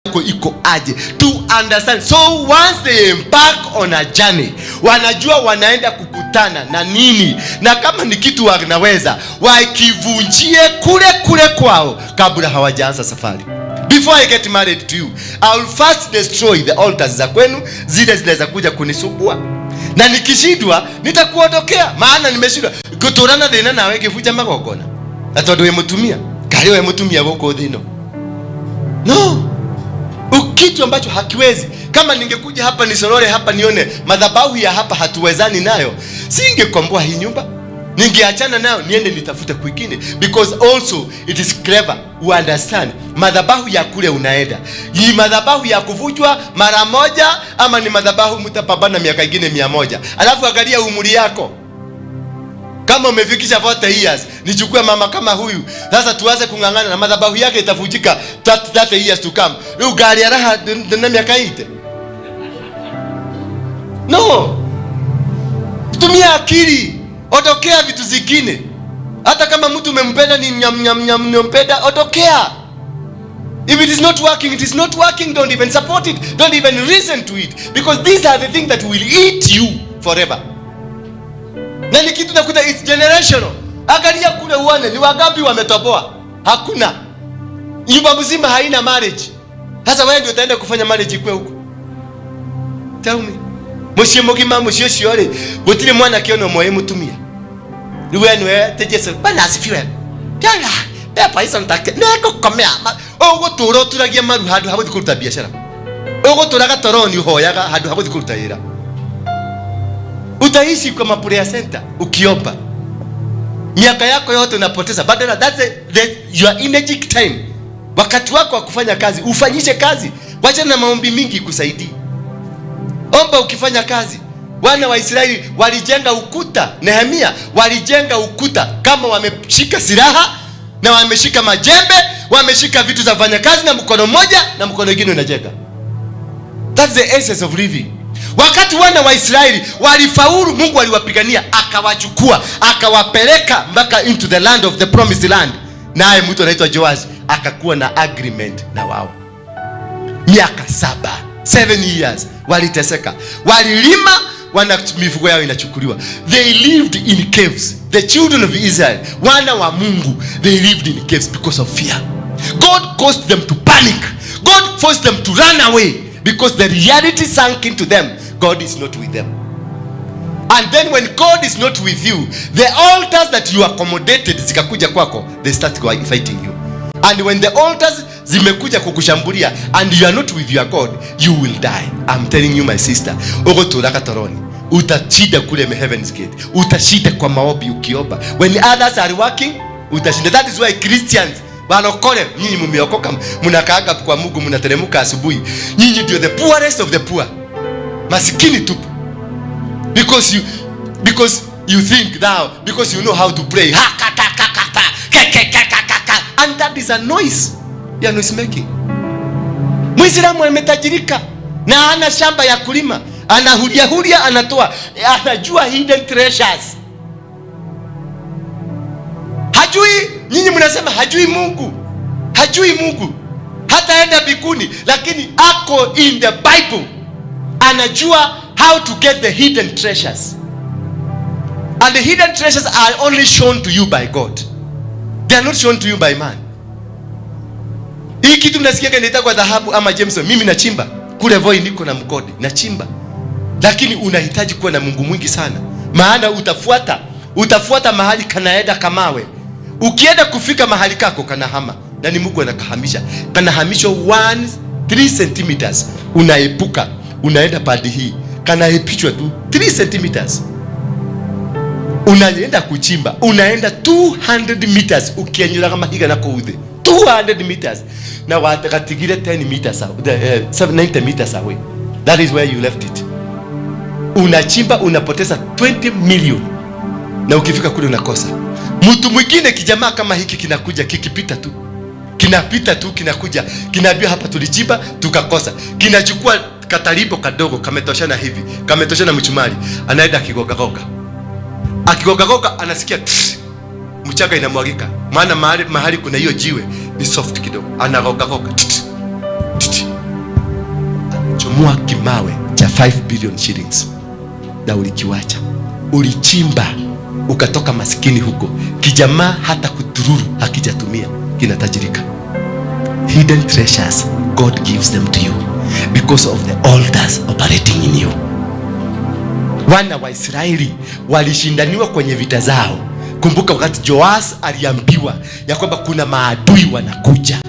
Yako iko aje, to understand. So once they embark on a journey, wanajua wanaenda kukutana na nini, na kama ni kitu wanaweza wakivunjie kule kule kwao kabla hawajaanza safari. Before I get married to you, I will first destroy the altars za kwenu, zile zinaweza kuja kunisumbua, na nikishindwa nitakuondokea, maana nimeshindwa guturana thina nawe ngĩbunja magongona na tondũ wĩ mũtumia karĩ we mũtumia gũkũ thĩ ĩno. No kitu ambacho hakiwezi. Kama ningekuja hapa nisorore hapa nione madhabahu ya hapa hatuwezani nayo, singekomboa hii nyumba, ningeachana nayo niende nitafute kwingine, because also it is clever you understand madhabahu ya kule unaenda ni madhabahu ya kuvunjwa mara moja, ama ni madhabahu mtapambana miaka ingine 100. Alafu angalia umri yako, kama umefikisha 40 years, nichukue mama kama huyu sasa tuanze kung'ang'ana na madhabahu yake, itavunjika 30 years to come. Rĩu ngari araha na miaka 80. No, tumia akili, ondokea vitu zingine. Hata kama mtu umempenda ni nyam nyam nyam, umempenda, ondokea. If it is not working, it is not working. Don't even support it, don't even listen to it, because these are the things that will eat you forever. Na ni kitu nakuta it's generational. Angalia kule uone ni wangapi wametoboa. Hakuna. Nyumba mzima haina marriage. Sasa wewe ndio utaenda kufanya marriage kwe huko? Tell me. Muciĩ mũgima, mũciĩ ũcio rĩ, gũtirĩ mwanake ona ũmwe wĩ mũtumia. Rĩu we nĩwe te Jesu bana asifiwe. Tena pepa ico ntake nĩngũkomea. Ũgũtũra ũturagia maru handũ ha gũthiĩ kũruta biacara. Ũgũtũra gatoroni ũhoyaga handũ ha gũthiĩ kũruta wĩra. Utaishi kwa maprayer center ukiomba, miaka yako yote unapoteza. Badala that's your energetic time, wakati wako wa kufanya kazi, ufanyishe kazi. Wacha na maombi mingi ikusaidii. Omba ukifanya kazi. Wana wa Israeli walijenga ukuta, Nehemia walijenga ukuta kama wameshika silaha na wameshika majembe, wameshika vitu za kufanya kazi na mkono mmoja na mkono mwingine unajenga. That's the essence of living. Wakati wana wa Israeli walifaulu, Mungu aliwapigania, akawachukua, akawapeleka mpaka into the land of the promised land. Naye mtu anaitwa Joash akakuwa na agreement na wao miaka 7, 7 years waliteseka, walilima, wana mifugo yao inachukuliwa. They lived in caves. The children of Israel, wana wa Mungu, they lived in caves because of fear. God caused them to panic. God forced them to run away because the reality sank into them: God is not with them. And then when God is not with you, the altars that you accommodated zikakuja kwako, they start fighting you. And when the altars zimekuja kukushambulia and you are not with your God, you will die. I'm telling you, my sister, ũgũtũra gatoroni, utashinda kule heaven's gate, utashinda kwa maombi ukiomba. When others are working, utashinda. That is why Christians, walokole, nyinyi mmeokoka, mnakaaga kwa Mungu, mnateremka asubuhi, nyinyi ndio the poorest of the poor, masikini tupu, because you think now because you know how to pray, ha ka ka ka ka ka ke ke ke ka ka ka, and that is a noise ya noise making. Muislamu ametajirika na ana shamba ya kulima, anahuria huria, anatoa, anajua hidden treasures. Hajui, nyinyi mnasema hajui Mungu, hajui Mungu, hataenda mbinguni, lakini ako in the Bible, anajua how to get the hidden treasures. And the hidden treasures are only shown to you by God, they are not shown to you by man. Hii kitu mnasikia inaitwa dhahabu ama gemstone, mimi nachimba kule Voi, niko na mgodi nachimba, lakini unahitaji kuwa na Mungu mwingi sana, maana utafuata mahali kanaenda kamawe. Ukienda kufika mahali kako kanahama, na ni Mungu anakahamisha, kanahamishwa 1 3 centimeters, unaepuka, unaenda padi hii, kanaepishwa tu 3 centimeters. Unaenda kuchimba, unaenda 200 meters ukienyuraga mahiga na kũu thĩ 200 meters na wagatigire 10 meters 90 meters away. That is where you left it. Unachimba, unapoteza 20 million, na ukifika kule unakosa. Mtu mwingine, kijamaa kama hiki kinakuja, kikipita tu, kinapita tu, kinakuja, kinaambia, "Hapa tulichimba tukakosa." Kinachukua kataribo kadogo kametoshana hivi, kametoshana mchumari, anaenda akigogagoga, akigogagoga, anasikia tss, mchanga inamwagika, maana mahali kuna hiyo jiwe ni soft kidogo. Anagogagoga, ttt, ttt. Ulibomoa kimawe cha 5 billion shillings na ulikiwacha, ulichimba ukatoka masikini huko. Kijamaa hata kutururu hakijatumia, kinatajirika. Hidden treasures, God gives them to you because of the altars operating in you. Wana wa Israeli walishindaniwa kwenye vita zao. Kumbuka wakati Joas aliambiwa ya kwamba kuna maadui wanakuja,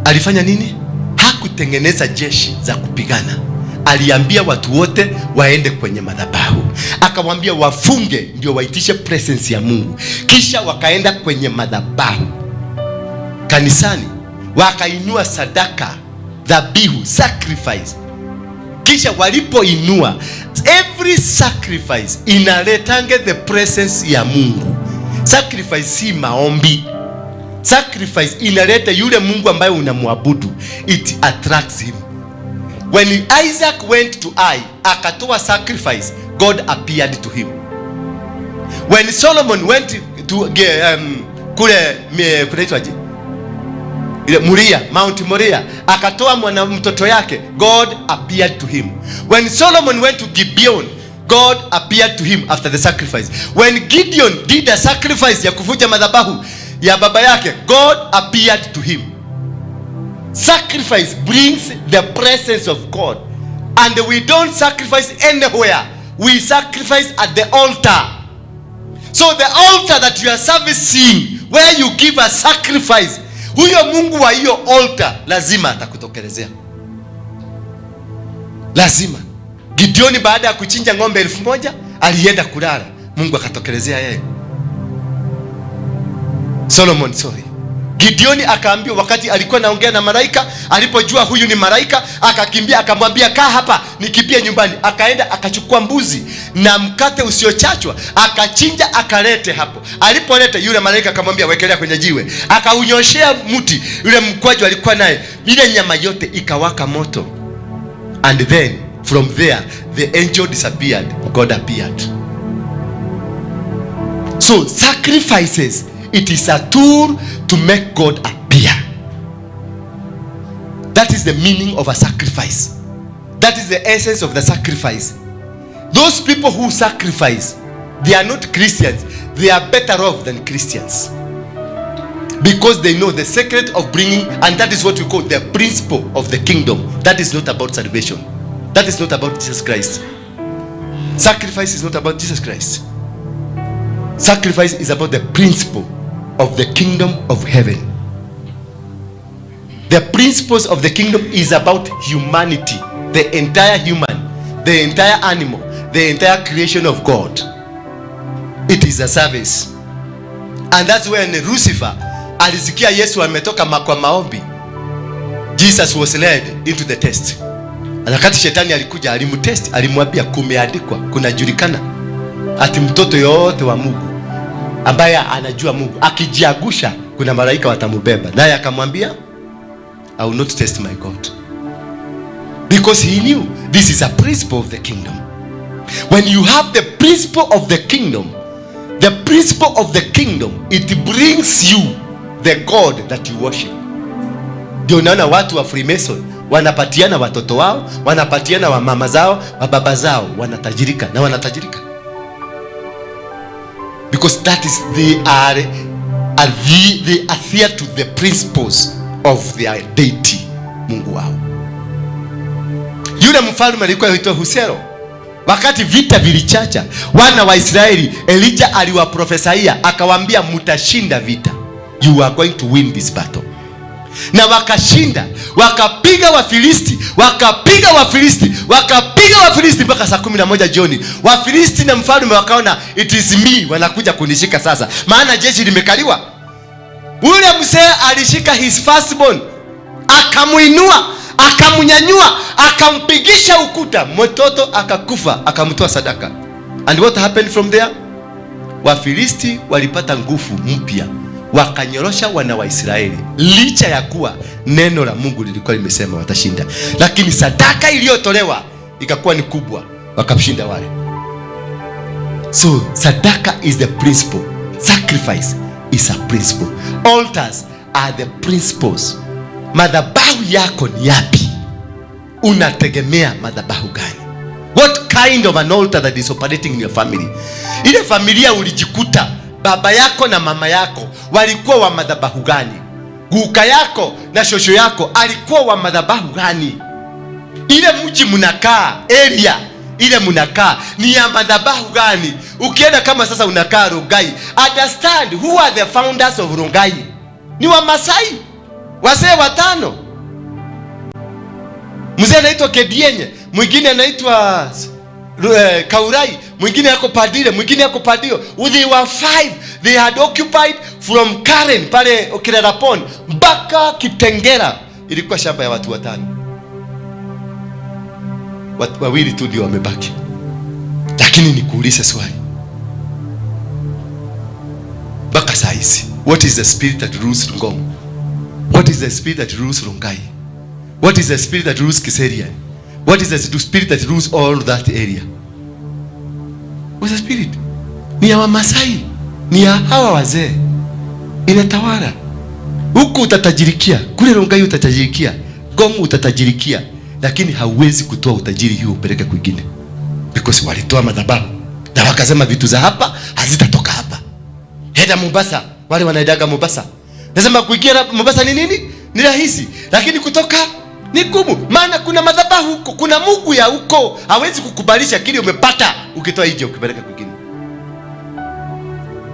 alifanya nini? Hakutengeneza jeshi za kupigana. Aliambia watu wote waende kwenye madhabahu, akawaambia wafunge ndio waitishe presence ya Mungu. Kisha wakaenda kwenye madhabahu kanisani, wakainua sadaka, dhabihu, sacrifice. Kisha walipoinua, every sacrifice inaletange the presence ya Mungu. Sacrifice si maombi. Sacrifice inaleta yule Mungu ambaye unamwabudu, it attracts him. When Isaac went to Ai, akatoa sacrifice, God appeared to him. When Solomon went to kule kunaitwaje, ile Moria, Mount Moria, akatoa mwana mtoto yake, God appeared to him. When Solomon went to Gibeon, God appeared to him after the sacrifice. When Gideon did a sacrifice ya kuvunja madhabahu ya baba yake, God appeared to him. Sacrifice brings the presence of God, and we don't sacrifice anywhere, we sacrifice at the altar. So the altar that you are servicing, where you give a sacrifice, huyo Mungu wa hiyo altar lazima atakutokelezea, lazima. Gideoni baada ya kuchinja ng'ombe 1000 alienda kulala, Mungu akatokelezea yeye. Solomon, sorry. Gideoni akaambiwa wakati alikuwa naongea na malaika, alipojua huyu ni malaika, akakimbia akamwambia, "Kaa hapa nikimbie nyumbani." Akaenda akachukua mbuzi na mkate usiochachwa, akachinja, akalete hapo. Alipoleta, yule malaika akamwambia, "Wekelea kwenye jiwe." Akaunyoshea mti yule mkwaju alikuwa naye, ile nyama yote ikawaka moto. And then from there the angel disappeared, God appeared. So sacrifices, it is a tool to make God appear. That is the meaning of a sacrifice. That is the essence of the sacrifice. Those people who sacrifice, they are not Christians. They are better off than Christians. Because they know the secret of bringing, and that is what we call the principle of the kingdom. That is not about salvation. That is not about Jesus Christ. Sacrifice is not about Jesus Christ. Sacrifice is about the principle of the kingdom of heaven. The principles of the kingdom is about humanity, the entire human, the entire animal, the entire creation of God. It is a service. And that's when Lucifer alisikia Yesu ametoka kwa maombi. Jesus was led into the test. Na wakati shetani alikuja alimtest, alimwambia, "Kumeandikwa, kunajulikana ati mtoto yote wa Mungu ambaye anajua Mungu akijiangusha kuna malaika watamubeba." Naye akamwambia, "I will not test my God." Because he knew this is a principle of the kingdom. When you have the principle of the kingdom, the principle of the kingdom, it brings you the God that you worship. Ndio unaona watu wa Freemason wanapatiana watoto wao, wanapatiana wa mama zao, wa baba zao, wanatajirika na wanatajirika. Because that is they adhere to the principles of their deity, Mungu wao. Yule mfalme alikuwa anaitwa Husero. Wakati vita vilichacha, wana wa Israeli, Elijah aliwaprofesaia akawaambia, "Mtashinda vita, you are going to win this battle." Na wakashinda, wakapiga Wafilisti, wakapiga Wafilisti, wakapiga Wafilisti mpaka saa 11 jioni. Wafilisti na mfalme wakaona, "It is me, wanakuja kunishika sasa, maana jeshi limekaliwa." Ule mzee alishika his firstborn, akamuinua, akamnyanyua, akampigisha ukuta, mtoto akakufa, akamtoa sadaka. And what happened from there? Wafilisti walipata nguvu mpya, wakanyorosha wana wa Israeli, licha ya kuwa neno la Mungu lilikuwa limesema watashinda, lakini sadaka iliyotolewa ikakuwa ni kubwa, wakashinda wale. So sadaka is the principle, sacrifice is a principle, altars are the principles. Madhabahu yako ni yapi? Unategemea madhabahu gani? What kind of an altar that is operating in your family? Ile familia ulijikuta baba yako na mama yako walikuwa wa madhabahu gani? Guka yako na shosho yako alikuwa wa madhabahu gani? Ile mji mnakaa, area ile mnakaa ni ya madhabahu gani? Ukienda kama sasa unakaa Rongai, understand who are the founders of Rongai. Ni Wamasai, wazee watano. Mzee anaitwa Kedienye, mwingine anaitwa Kaurai, mwingine yako Padile, mwingine yako Padio. They were five. They had occupied from Karen pale Kirerapon mpaka Kitengera, ilikuwa shamba ya watu watano. Watu wawili tu ndio wamebaki. Lakini nikuulize swali, mpaka saa hizi, what is the spirit that rules Ngong? What is the spirit that rules Rongai? What is the spirit that rules Kiserian? What is the spirit that rules all that area? What's the spirit? Ni ya Wamasai, ni ya hawa wazee, inatawala huku. Utatajirikia kule Rongai, utatajirikia Ngong, utatajirikia, lakini hauwezi kutoa utajiri hiyo upeleke kwingine, because walitoa madhabahu na wakasema vitu za hapa hazitatoka hapa. Heda Mombasa, wale wanaendaga Mombasa, nasema kuingia Mombasa ni nini? Ni rahisi, lakini kutoka ni gumu, maana kuna madhabahu huko, kuna Mungu ya huko, hawezi kukubalisha kile umepata ukitoa nje ukipeleka kwingine.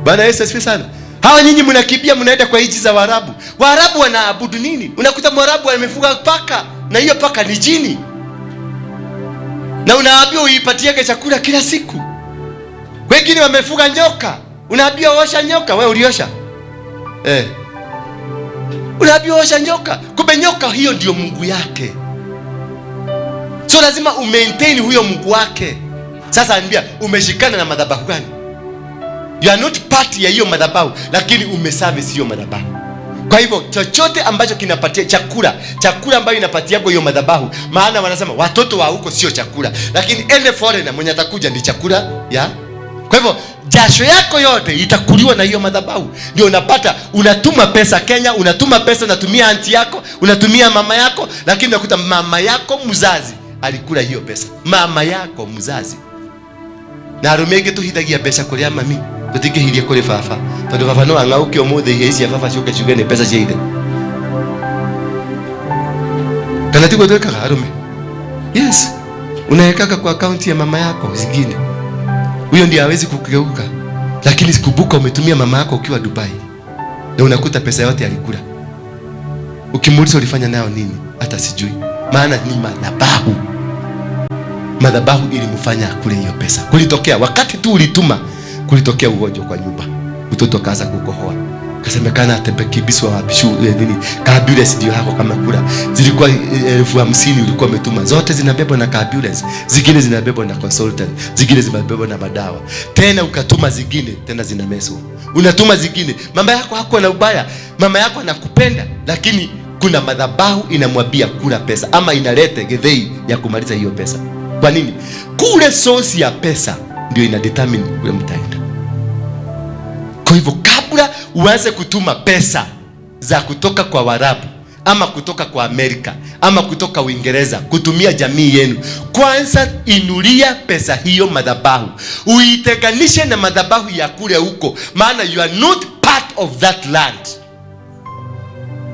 Bwana Yesu asifiwe sana. Hawa nyinyi mnakimbia mnaenda kwa nchi za Waarabu. Waarabu wanaabudu nini? Unakuta Mwarabu amefuga paka na hiyo paka ni jini, na unaambiwa uipatiege chakula kila siku. Wengine wamefuga nyoka, unaambiwa osha nyoka. Wewe uliosha? Eh. Unaambiwa osha nyoka, kumbe nyoka hiyo ndio mungu yake. So lazima umaintain huyo mungu wake. Sasa ambia umeshikana na madhabahu gani? You are not part ya hiyo madhabahu, lakini umeservice hiyo madhabahu. Kwa hivyo chochote ambacho kinapatia chakula, chakula ambayo inapatia hiyo madhabahu, maana wanasema watoto wa huko sio chakula, lakini any foreigner mwenye atakuja ni chakula ya. Kwa hivyo jasho yako yote itakuliwa na hiyo madhabahu. Ndio unapata unatuma pesa Kenya, unatuma pesa, unatumia auntie yako, unatumia mama yako, lakini unakuta mama yako mzazi alikula hiyo pesa. Mama yako mzazi. Na arume aingĩ tũhithagia mbeca kũrĩ mami, tũtingĩhiria kũrĩ baba, tondũ baba no ang'auke ũmũthĩ ihe ici baba ciũke ciuge nĩ mbeca cia ithe. Kana tiguo twĩkaga arume? Yes, unawekaka kwa akaunti ya mama yako zingine, huyo ndiye hawezi kukigeuka. Lakini sikumbuka umetumia mama yako ukiwa Dubai na unakuta pesa yote alikula. Ukimuuliza ulifanya nayo nini, hata sijui, maana ni madhabahu. Madhabahu ilimfanya akule hiyo pesa. Kulitokea wakati tu ulituma, kulitokea ugonjwa kwa nyumba, mtoto akaanza kukohoa, kasemekana atembekibiswa wapi shule nini, ambulance ndio hako kama kula zilikuwa 50,000 ulikuwa umetuma, zote zinabebwa na ambulance, zingine zinabebwa na consultant, zingine zinabebwa na madawa, tena ukatuma zingine tena zinameswa, unatuma zingine. Mama yako hakuwa na ubaya, mama yako anakupenda, lakini kuna madhabahu inamwambia kula pesa ama inalete githei ya kumaliza hiyo pesa. Kwa nini? Kule source ya pesa ndio ina determine kule mtaenda. Kwa hivyo kabla uanze kutuma pesa za kutoka kwa Waarabu ama kutoka kwa Amerika ama kutoka Uingereza kutumia jamii yenu, kwanza inulia pesa hiyo madhabahu, uitenganishe na madhabahu ya kule huko, maana you are not part of that land.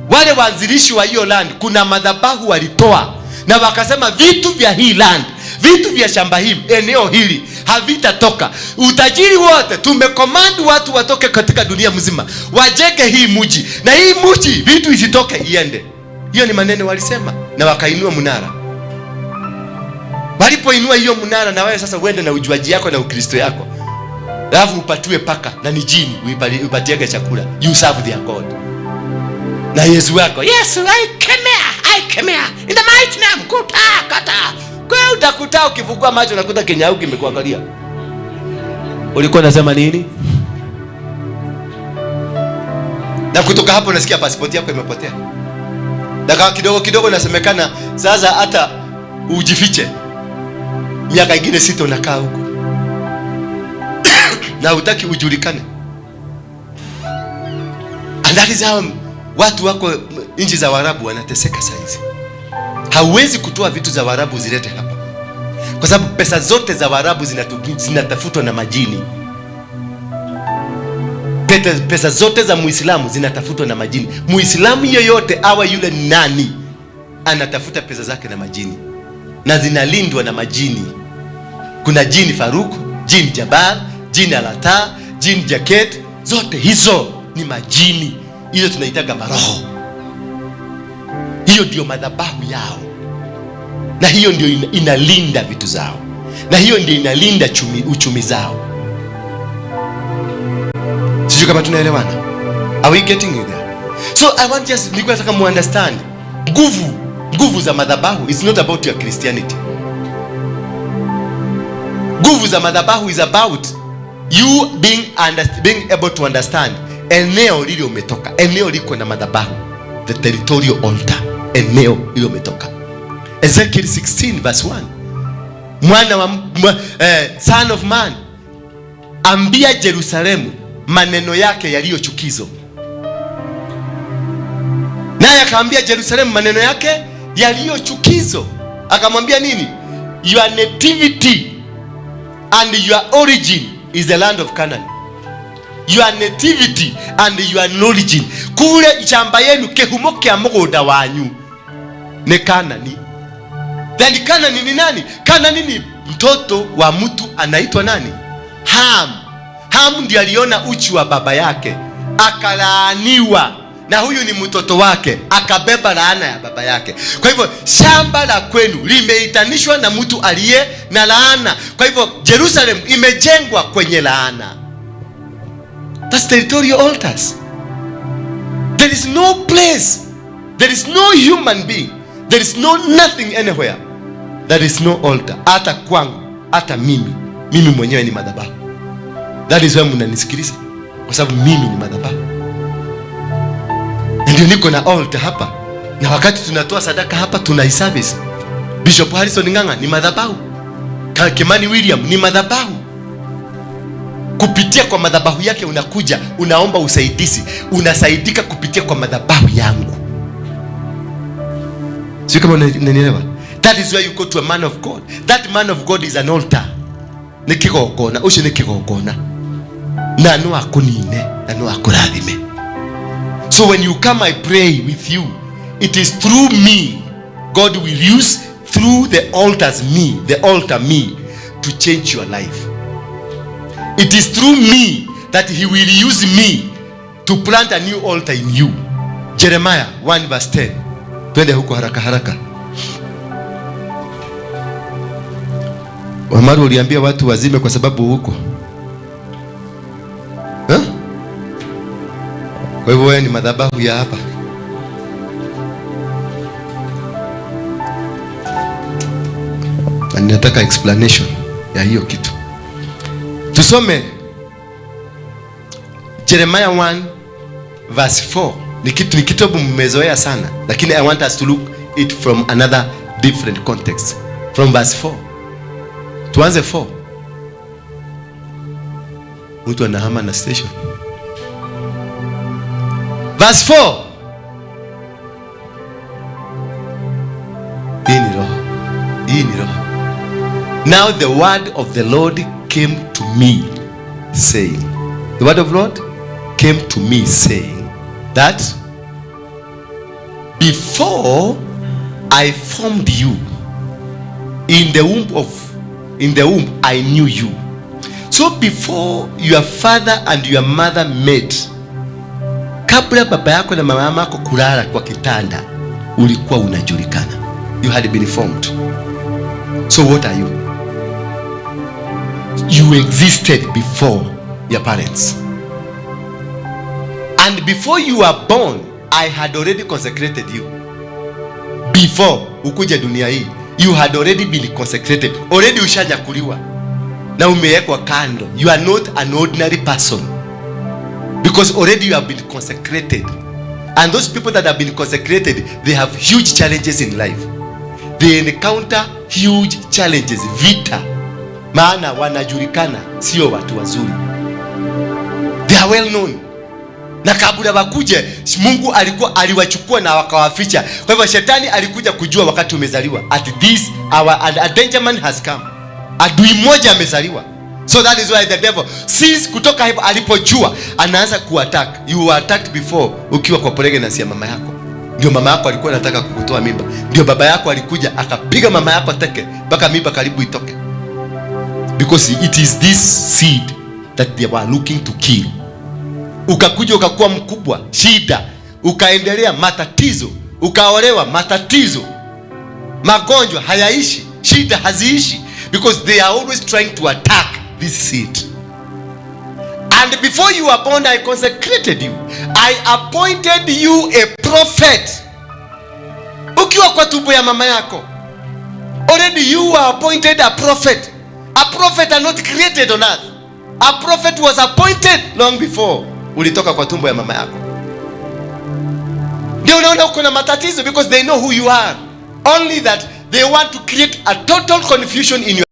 Wale waanzilishi wa hiyo land, kuna madhabahu walitoa na wakasema vitu vya hii land, vitu vya shamba hili, eneo hili havitatoka. Utajiri wote tumecommand watu watoke katika dunia mzima, wajenge hii mji, na hii mji vitu isitoke iende. Hiyo ni maneno walisema, na wakainua mnara. Walipoinua hiyo mnara, na wewe sasa uende na ujuaji yako na Ukristo yako, alafu upatiwe paka na ni jini, uipatiege chakula, you serve their God na Yesu wako, Yesu I kemea in the mighty name, kuta kata. Kwa hiyo utakuta ukifungua macho unakuta kinyau kimekuangalia. Ulikuwa unasema nini? Na kutoka hapo unasikia pasipoti yako imepotea. Dakika kidogo kidogo nasemekana sasa hata ujifiche. Miaka ingine 6 unakaa huko. Na hutaki ujulikane. And that is how watu wako Nchi za Waarabu wanateseka saizi. Hauwezi kutoa vitu za Waarabu zilete hapa, kwa sababu pesa zote za Waarabu zinatafutwa na majini. Pesa zote za Muislamu zinatafutwa na majini. Muislamu yeyote awe yule nani, anatafuta pesa zake na majini, na zinalindwa na majini. Kuna jini Faruk, jini Jabal, jini Alata, jini Jaket, zote hizo ni majini. Hizo tunaitaga maroho. Hiyo ndio madhabahu yao, na hiyo ndio inalinda vitu zao, na hiyo ndio inalinda uchumi zao. Sijui kama tunaelewana. Are we getting you there? So I want just, nilikuwa nataka mu understand nguvu za madhabahu is not about your Christianity. Nguvu za madhabahu is about you being able to understand eneo lile umetoka, eneo liko na madhabahu, the territorial altar, eneo lile umetoka. Ezekiel 16 verse 1. Mwana wa son of man, ambia Jerusalemu maneno yake yaliyo chukizo. Naye akaambia Jerusalemu maneno yake yaliyo chukizo. Akamwambia nini? Your nativity and your origin is the land of Canaan. Your nativity and your origin, kule shamba yenu, kihumo kia mugunda wanyu ni Kanani. Then Kanani ni nani? Kanani ni mtoto wa mtu anaitwa nani? Ham. Ham ndiye aliona uchi wa baba yake akalaaniwa, na huyu ni mtoto wake akabeba laana ya baba yake. Kwa hivyo shamba la kwenu limeitanishwa na mtu aliye na laana. Kwa hivyo Jerusalem imejengwa kwenye laana. That's territorial altars. There is no place, there is no human being, there is no nothing anywhere. There is no altar. Hata kwangu, hata mimi mwenyewe ni madhabahu. That is why mnanisikiliza, kwa sababu mimi ni madhabahu. Na ndio niko na altar hapa. Na wakati tunatoa sadaka hapa tuna service. Bishop Harrison Ng'ang'a ni madhabahu. Kimani William ni madhabahu. Kupitia kwa madhabahu yake unakuja, unaomba usaidizi, unasaidika kupitia kwa madhabahu yangu. Sio kama unanielewa? That is why you go to a man of God. That man of God is an altar. Ni kigongona, ucio ni kigongona. Na no akunine, na no akurathime. So when you come, I pray with you. It is through me God will use through the altars me, the altar me, to change your life. It is through me that he will use me to plant a new altar in you. Jeremiah 1 verse 10. Twende huko haraka haraka. Wamaru uliambia watu wazime kwa sababu huko. Huh? Kwa hivyo wewe ni madhabahu ya hapa. Na ninataka explanation ya hiyo kitu. Tusome Jeremiah 1 verse 4. Ni kitabu mmezoea sana, lakini I want us to look it from another different context. From verse 4. Tuanze 4. Mtu anahama na station. Verse 4. Hii ni roho. Hii ni roho. Now the word of the Lord came to me saying, the word of the Lord came to me saying that before I formed you in the womb I knew you. So before your father and your mother met, kabla baba yako na mama yako kulala kwa kitanda, ulikuwa unajulikana. You had been formed. So what are you? You existed before your parents. And before you were born, I had already consecrated you. Before ukuje dunia hii, you had already been consecrated. Already ushajakuliwa. Na umewekwa kando. You are not an ordinary person. Because already you have been consecrated. And those people that have been consecrated, they have huge challenges in life. They encounter huge challenges, vita. Maana wanajulikana sio watu wazuri. They are well known. Na kabla wakuje, Mungu alikuwa aliwachukua na wakawaficha. Kwa hivyo shetani alikuja kujua wakati umezaliwa, at this hour a danger man has come, adui mmoja amezaliwa. So that is why the devil since kutoka hapo alipojua anaanza kuattack. You were attacked before ukiwa kwa pregnancy ya mama yako. Ndio mama yako alikuwa anataka kukutoa mimba, ndio baba yako alikuja akapiga mama yako teke mpaka mimba karibu itoke, because it is this seed that they were looking to kill. Ukakuja ukakuwa mkubwa, shida, ukaendelea matatizo, ukaolewa matatizo, magonjwa hayaishi, shida haziishi, because they are always trying to attack this seed. And before you were born, I consecrated you, I appointed you a prophet. Ukiwa kwa tumbo ya mama yako, already you were appointed a prophet. A prophet are not created on earth. A prophet was appointed long before ulitoka kwa tumbo ya mama yako. Ndio unaona uko na matatizo, because they know who you are, only that they want to create a total confusion in your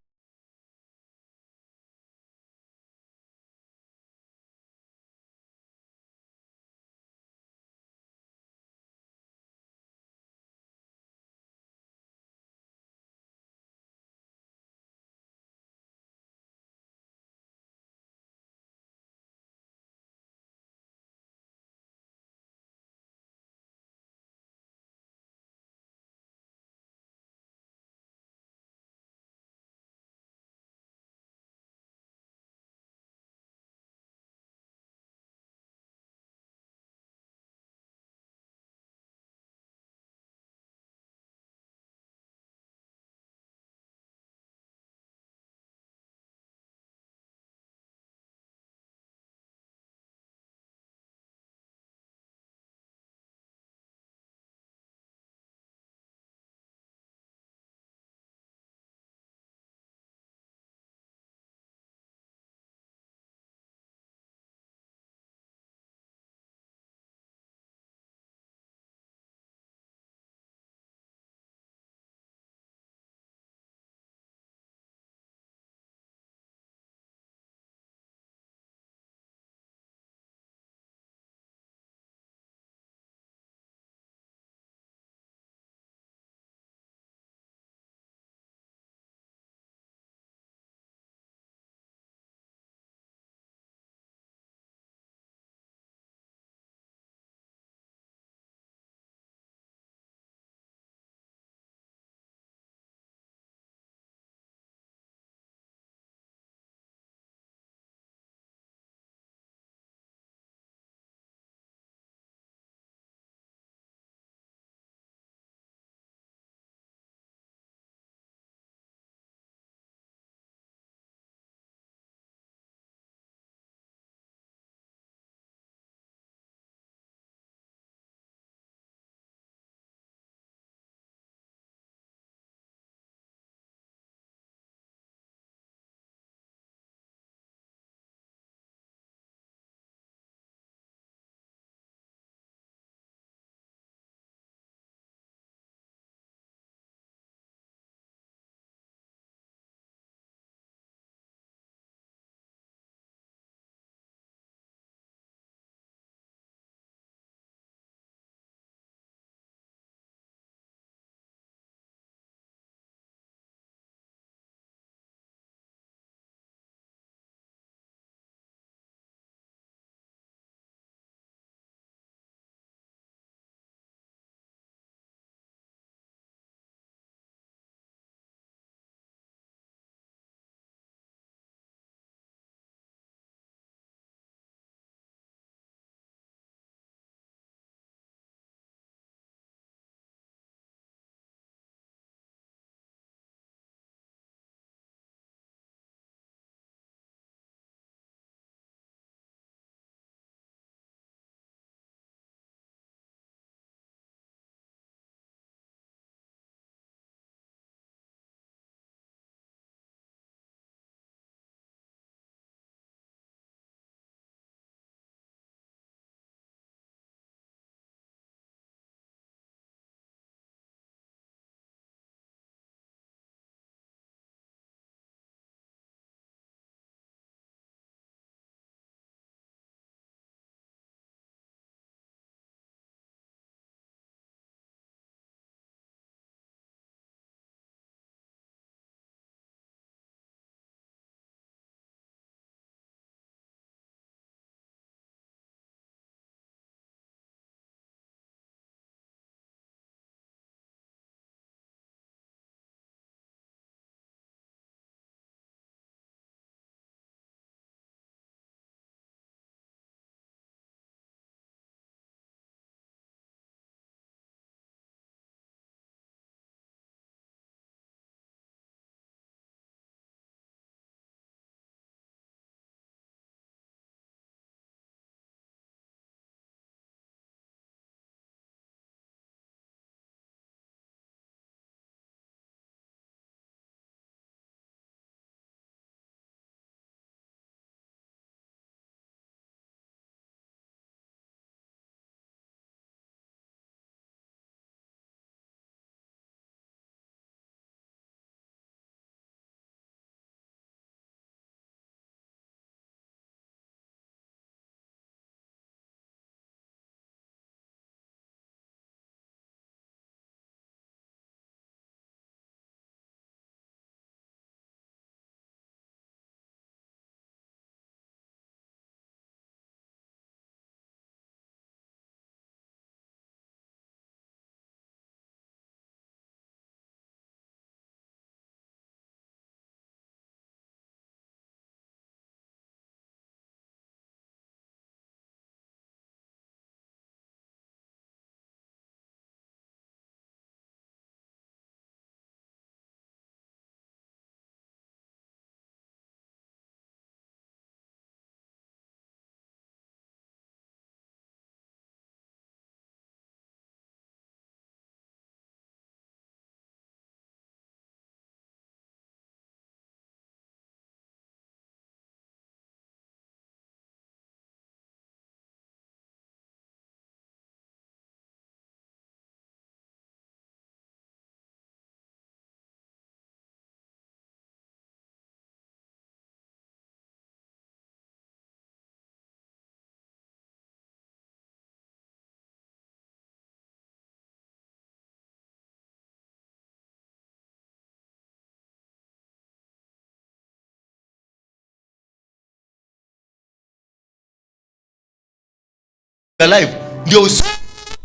Life ndio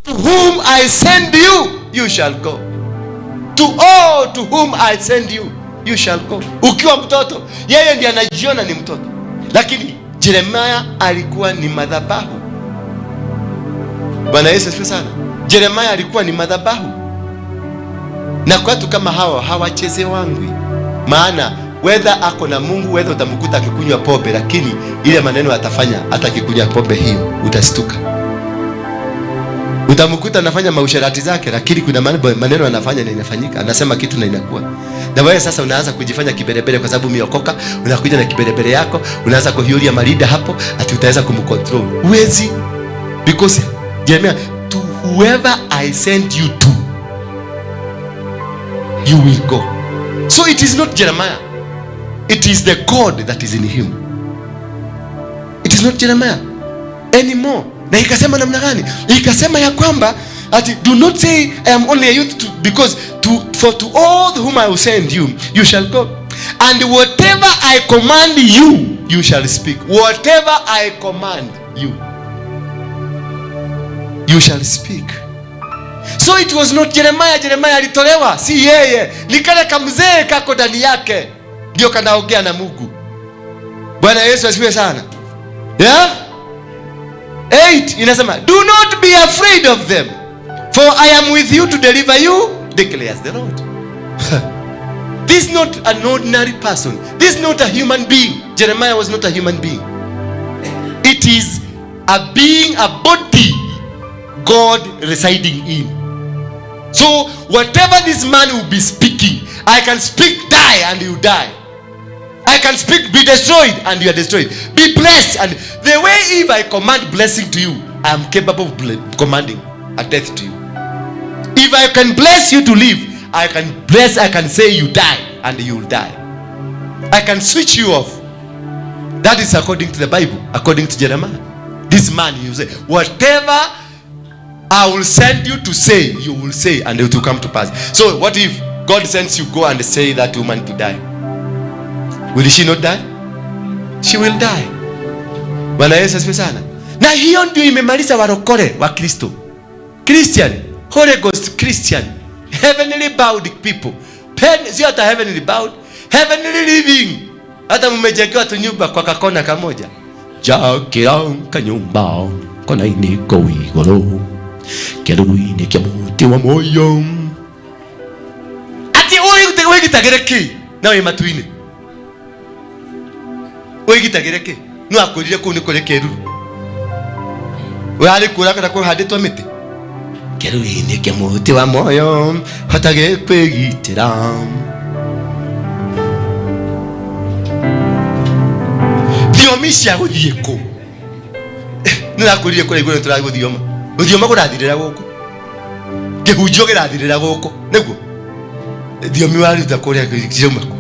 to whom I send you, you shall go. To all to whom I send you, you shall go. Ukiwa mtoto, yeye ndiye anajiona ni mtoto, lakini Jeremiah alikuwa ni madhabahu. Bwana Yesu asifiwe sana. Jeremiah alikuwa ni madhabahu, na kwa watu kama hawa hawachezewangwi, maana whether ako na Mungu, whether utamkuta akikunywa pombe, lakini ile maneno atafanya hata akikunywa pombe hiyo utastuka. Utamkuta anafanya mausherati zake, lakini kuna maneno anafanya na inafanyika, anasema kitu na inakuwa. Na wewe sasa unaanza kujifanya kiberebere kwa sababu umeokoka, unakuja na kiberebere yako, unaanza kuhiuria marida hapo ati utaweza kumcontrol. Huwezi, because Jeremiah, to whoever I send you to, you will go. So it is not Jeremiah. It is the God that is in him. It is not Jeremiah anymore. Na ikasema namna gani? Ikasema ya kwamba ati do not say I am only a youth to, because to, for to all whom I will send you, you shall go. And whatever I command you, you shall speak. Whatever I command you, you shall speak. So it was not Jeremiah. Jeremiah alitolewa, si yeye. Ni kale kamzee kako ndani yake ndio kanaongea na Mungu. Bwana Yesu asifiwe sana. Yeah? 8 inasema do not be afraid of them, for I am with you to deliver you, declares the Lord. This is not an ordinary person. This is not a human being. Jeremiah was not a human being. It is a being, a body God residing in. So whatever this man will be speaking, I can speak die and you die. I can speak be destroyed and you are destroyed. Be blessed, and the way if I command blessing to you, I am capable of commanding a death to you. If I can bless you to live, I can bless, I can say you die and you will die. I can switch you off. That is according to the Bible, according to Jeremiah. This man, you say, whatever I will send you to say, you will say, and it will come to pass. So what if God sends you, go and say that woman to die? Will she not die? She will die. Bwana Yesu asifiwe sana. Na hiyo ndio imemaliza warokore wa Kristo. Christian, Holy Ghost Christian, heavenly bound people. Pen, sio hata heavenly bound, heavenly living. Hata mmejengewa tu nyumba kwa kakona kamoja. Jakira kanyumba kona-inĩ kũu igũrũ kĩruru-inĩ kĩa mũtĩ wa muoyo. Ati wĩgitagĩre kĩ na wĩ matu-inĩ? Wĩgitagĩre kĩ? No akwĩrire kũu nĩ kũrĩ kĩruru. Ũrarĩ kuo kana kũhandĩtwo mĩtĩ? Kĩruru-inĩ kĩa mũtĩ wa muoyo hotage kwĩgitĩra. Thiomi cia gũthiĩ kũ? Nĩ ũrakwĩrire kũrĩa igũrũ nĩtũragũthioma. Gũthioma kũrathirĩra gũkũ. Kĩhunjio kĩrathirĩra gũkũ. Nĩguo? Thiomi waruta kũrĩa cirauma kũ?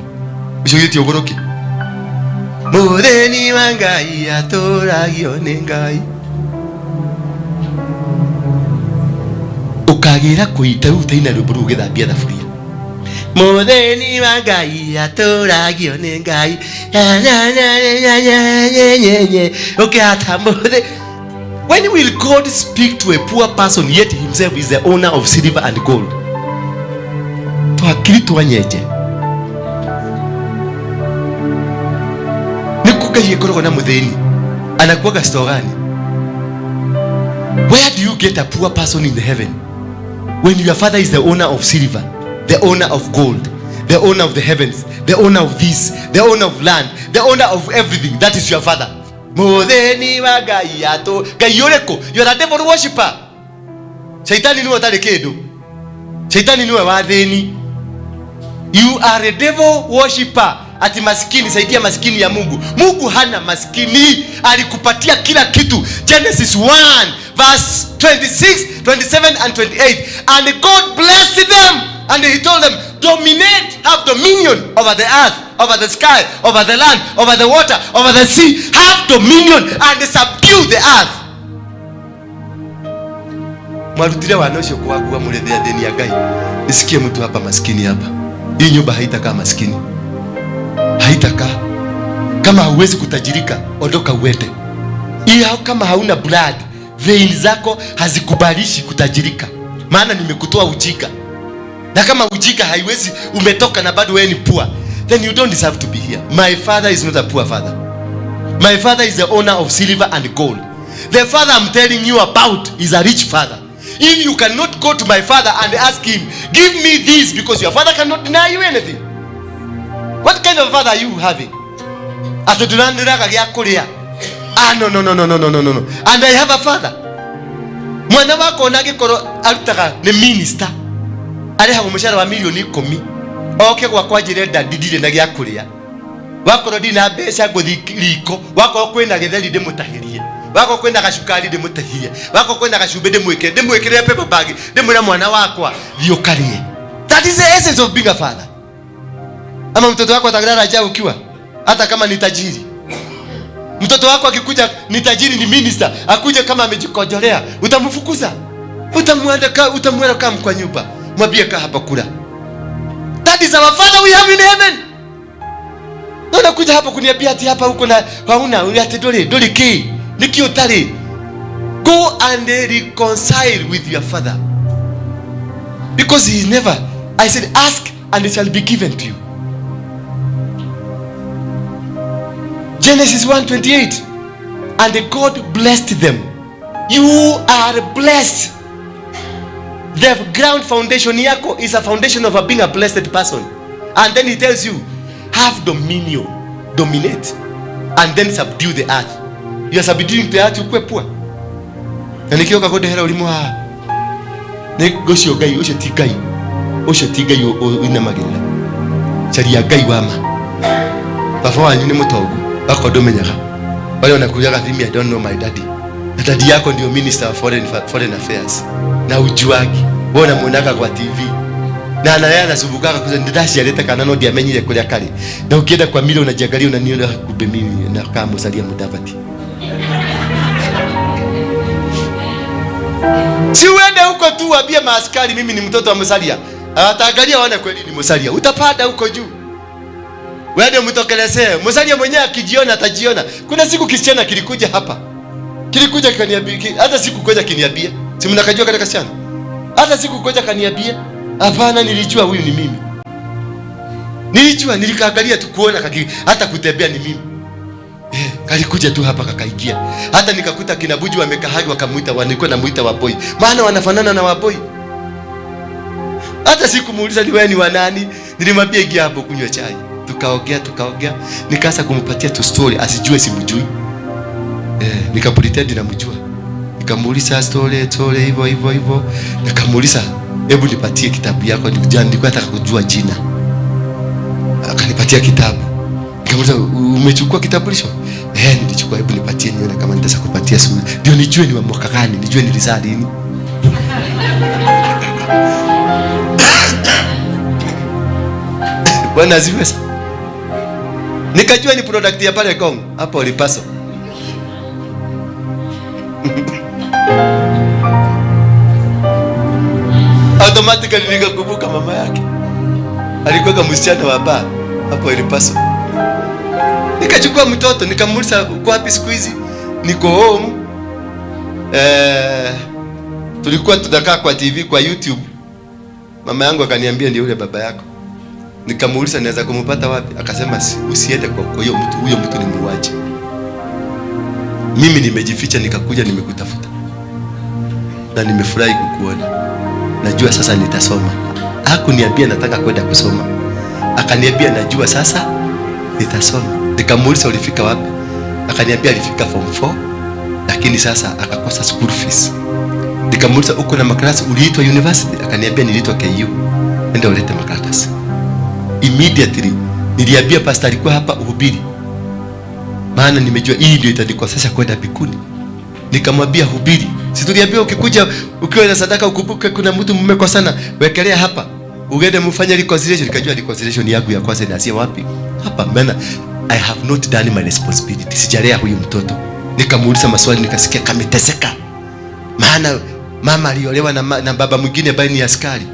Ũcio gĩtie ũgũrũki. Mũthĩni wa Ngai atũragio nĩ Ngai. Ũkagĩra kũita rĩu taina rwĩmbo rũu ũgĩthambia thaburia. Mũthĩni wa Ngai atũragio nĩ Ngai. Ũkĩhata mũthĩ. When will God speak to a poor person yet himself is the owner of silver and gold? Twakiri twanyenje. Nĩkũ Ngai ĩkoragwo na mũthĩni? Anakuwaga store gani? Where do you get a poor person in the heaven? When your father is the owner of silver, the owner of gold, the owner of the heavens, the owner of this, the owner of land, the owner of everything. That is your father. Mũthĩni wa Ngai atũ. Ngai ũrĩkũ? You are a devil worshipper. Shaitani niwe ũtarĩ kĩndũ. Shaitani niwe wathĩni. You are a devil worshipper. Ati maskini, saidia maskini ya Mungu. Mungu hana maskini, alikupatia kila kitu. Genesis 1 verse 26, 27 and 28. And God blessed them and he told them, dominate, have dominion over the earth, over the sky, over the land, over the water, over the sea. Have dominion and subdue the earth. Mwarutire wana ũcio kuwagua mũrĩthĩ athĩni ya Ngai. Nisikie mtu hapa maskini hapa. Hii nyumba haitakaa maskini. Haitakaa. Kama hauwezi kutajirika, ondoka uende. Iya kama hauna blood, Vein zako hazikubalishi kutajirika, maana nimekutoa ujinga. Na kama ujinga haiwezi, umetoka na bado wewe ni poor, then you don't deserve to be here. My father is not a poor father. My father is the owner of silver and gold. The father I'm telling you about is a rich father. If you cannot go to my father and ask him, give me this, because your father cannot deny you anything. What kind of father are you having? Atũndũranĩraga gĩa kũrĩa. Ah, no, no, no, no, no, no, no, no. And I have a father. Mwana wakwa ona angĩkorwo arutaga nĩ minister, arĩhagwo mũcara wa milioni 10, oke gwakwa njĩre ndadi ndirĩ na gĩa kũrĩa. Wakorwo ndina na mbeca ngũthi riko, wakorwo kwĩna gĩtheri ndĩmũtahĩrie, wakorwo kwĩna gacukari ndĩmũtahie, wakorwo kwĩna gacumbĩ ndĩmwĩkĩre, ndĩmwĩkĩrĩre paper bag, ndĩmwĩre mwana wakwa thiĩ ũkarĩe. That is the essence of being a father. Ama mtoto wako atalala njaa ukiwa, hata kama ni tajiri. Mtoto wako akikuja ni tajiri, ni minister, akuje kama amejikojolea, utamfukuza? Utamwenda, utamweka kama kwa nyumba, mwambie kaa hapa kula. That is our father we have in heaven. Na unakuja hapa kuniambia ati hapa huko na hauna ati nduri nduri ki niki utari. Go and reconcile with your father, because he is never. I said ask and it shall be given to you. Genesis 1:28, and God blessed them. You are blessed. The ground foundation yako is a foundation of a being a blessed person. And then he tells you, have dominion, dominate, and then subdue the earth. You are subduing the earth, ukue poor. Na nikioka kundehera ũrimũ haha, nĩ ũcio Ngai, ũcio ti Ngai, ũcio ti Ngai ũinamagĩrĩra. Caria Ngai wa ma. Baba wanyu nĩ mũtongu, akorwo ndũmenyaga. Wale wanakujaga thimi, I don't know my daddy. Na daddy yako ndio minister of foreign affairs. Na ujuagi. Wewe unamuonaga kwa TV. Na analea anasumbukaga kuza ndaciarĩte kana no ndiamenyire kũrĩa karĩ. Na ukienda kwa milo unajiangalia unaniona kumbe mimi na kama Musalia Mudavadi. Si uende huko tu uambie maaskari mimi ni mtoto wa Musalia. Ataangalia waone kweli ni Musalia. Utapanda huko juu. Wewe mtokelezee. Musalia mwenyewe akijiona atajiona. Kuna siku kisichana kilikuja hapa. Kilikuja kaniambia, hata siku koja kiniambia. Si mnakajua katika kasichana? Hata siku koja kaniambia. Hapana, nilijua huyu ni mimi. Nilijua, nilikaangalia tu kuona kaki, hata kutembea ni mimi. Kalikuja tu hapa kakaingia. Hata nikakuta kina Buju wamekahagi wakamuita, walikuwa namuita waboi. Maana wanafanana na waboi. Hata sikumuuliza ni wewe ni wa nani. Nilimwambia ingia hapo kunywa chai. Tukaongea, tukaongea. Nikaanza kumpatia tu story asijue simjui. Nikapretend namjua. Nikamuuliza story, story hivyo hivyo hivyo. Nikamuuliza hebu nipatie kitabu yako, nilikuwa nataka kujua jina. Akanipatia kitabu. Nikamuuliza umechukua kitambulisho? Nilichukua, hebu nipatie nione kama nitaweza kupatia sura. Ndio nijue ni wa mwaka gani, nijue nilizaa lini. Bwana asifiwe. Nikajua ni product ya pale Kong, hapo Lipaso. Automatically nikakumbuka mama yake. Alikuwa kama msichana wa baa hapo Lipaso. Nikachukua mtoto nikamuuliza uko wapi siku hizi? Niko home. Tulikuwa tunakaa kwa TV kwa YouTube. Mama yangu akaniambia ndio yule baba yako. Nikamuuliza naweza kumpata wapi? Akasema usiende kwa huyo mtu, huyo mtu ni muuaji. Mimi nimejificha nikakuja nimekutafuta. Na nimefurahi kukuona. Najua sasa nitasoma. Hakuniambia nataka kwenda kusoma. Akaniambia najua sasa nitasoma. Nikamuuliza ulifika wapi? Akaniambia alifika form 4 lakini sasa akakosa school fees. Nikamuuliza uko na makaratasi, uliitwa university? Akaniambia niliitwa KU. Nenda ulete makaratasi. Immediately niliambia pastor alikuwa hapa uhubiri. Maana nimejua hii ndio itanikosesha kwenda mbinguni. Nikamwambia hubiri. Si tuliambia ukikuja ukiwa na sadaka ukumbuke kuna mtu mmekosana, wekelea hapa. Uende mfanye reconciliation. Nikajua reconciliation yangu ya kwanza inaanzia wapi? Hapa. Maana I have not done my responsibility. Sijalea huyu mtoto. Nikamuuliza maswali nikasikia kameteseka. Maana mama aliolewa na baba mwingine ambaye ni askari.